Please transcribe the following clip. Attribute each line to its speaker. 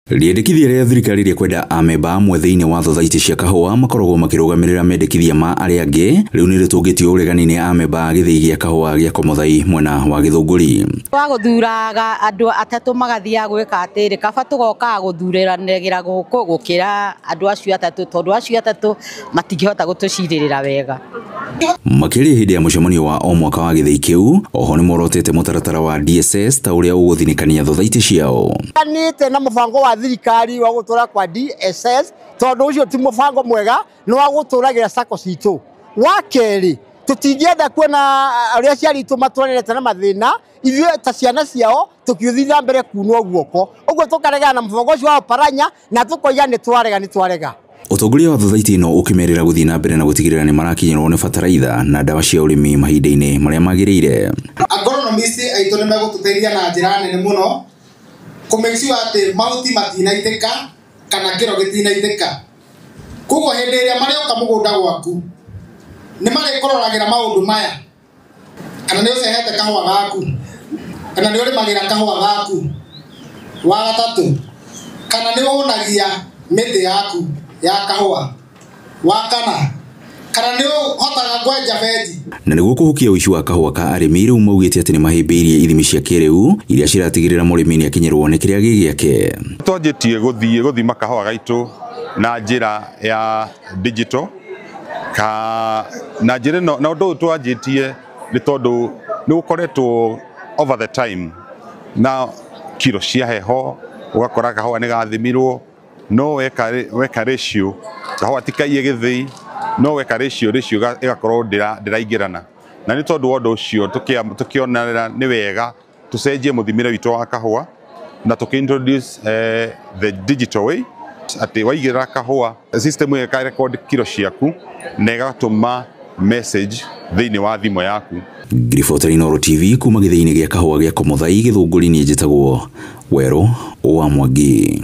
Speaker 1: Rĩendekithia rĩa thirikari rĩa kwenda amemba amwe thĩinĩ wa thothaitĩ cia kahũa makoragwo makĩrũgamĩrĩra mendekithia ma arĩa angĩ rĩu nĩ rĩtũngĩtio ũregani nĩ amemba a gĩthĩi gĩa kahũa gĩa Komothai mwena wa Gĩthũngũri.
Speaker 2: Wa gũthuraga andũ atatũ magathiaga gwĩka atĩrĩ, kaba tũgokaga gũthuranĩra gũkũ gũkĩra andũ acio atatũ, tondũ acio atatũ matingĩhota gũtũcirĩrĩra wega.
Speaker 1: Makĩria hĩndĩ ya mũcemanio wa o mwaka wa gĩthĩi kĩu, oho nĩmorotete mũtaratara wa DSS ta ũrĩa ũgũthinĩkania thothaitĩ ciao.
Speaker 3: Nĩte na mũbango wa thirikari wa gũtũra kwa DSS, tondũ ũcio ti mũbango mwega, nĩ wa gũtũragĩra sacco citũ. Wa kerĩ, tũtingĩenda kuona arĩa aciari aitũ matwarĩrĩte na mathĩna, ithuĩ ta ciana ciao tũkĩũthiĩ na mbere kunwo guoko. Ũguo tũkaregana na mũbango ũcio wa Oparanya na tũkoiga nĩ twarega, nĩ twarega.
Speaker 1: Ũtongoria wa thothaitĩ ĩno ũkĩmerĩra gũthiĩ na mbere na gũtigĩrĩra nĩ marakinyĩrwo nĩ bataraitha na ndawa cia ũrĩmi mahinda-inĩ marĩa magĩrĩire.
Speaker 4: Agronomist aitũ nĩ megũtũteithia na njĩra nene mũno kũ make sure atĩ mahuti matinaitĩka kana kĩro gĩtinaitĩka. Koguo hĩndĩ ĩrĩa marĩũka mũgũnda gwaku nĩ marĩkũroragĩra maũndũ maya, kana nĩ ũcehete kahũa gaku, kana nĩ ũrĩmagĩra kahũa gaku. Wa gatatũ, kana nĩ ũhũnagia mĩtĩ yaku ya kahũa. Wa kana, kana nĩ ũhotaga kwenja benji.
Speaker 1: Na nĩguo kũhukia ũici wa kahũa ka arĩmi rĩu maugĩte atĩ nĩ mahĩmbĩirie ithimi cia kĩrĩu iria ciratigĩrĩra mũrĩmi nĩ akinyĩrwo nĩ kĩrĩa gĩ gĩake.
Speaker 5: Twanjĩtie gũthiĩ gũthima kahũa gaitũ na njĩra ya digital ka na njĩra ĩno, na ũndũ ũyũ twanjĩtie nĩ tondũ nĩ gũkoretwo over the time na kiro cia heho, ũgakora kahũa nĩ gathimirwo, no weka ratio kahũa ti kaiye gĩthĩi, no weka ratio ĩgakorwo ndĩraingĩrana. Na nĩ tondũ wa ũndũ ũcio tũkĩonera nĩ wega tũcenjie mũthimĩre witũ wa kahũa na tũkĩ introduce the digital way, atĩ waigĩrĩra kahũa system ĩyo ĩka record kiro ciaku na ĩgatũma message thĩinĩ wa thimũ yaku.
Speaker 1: Ngiribota Inooro TV kuma gĩthĩi-inĩ gĩa kahũa gĩa Komothai Gĩthũngũri, niĩ njĩtagwo Werũ wa Mwangi.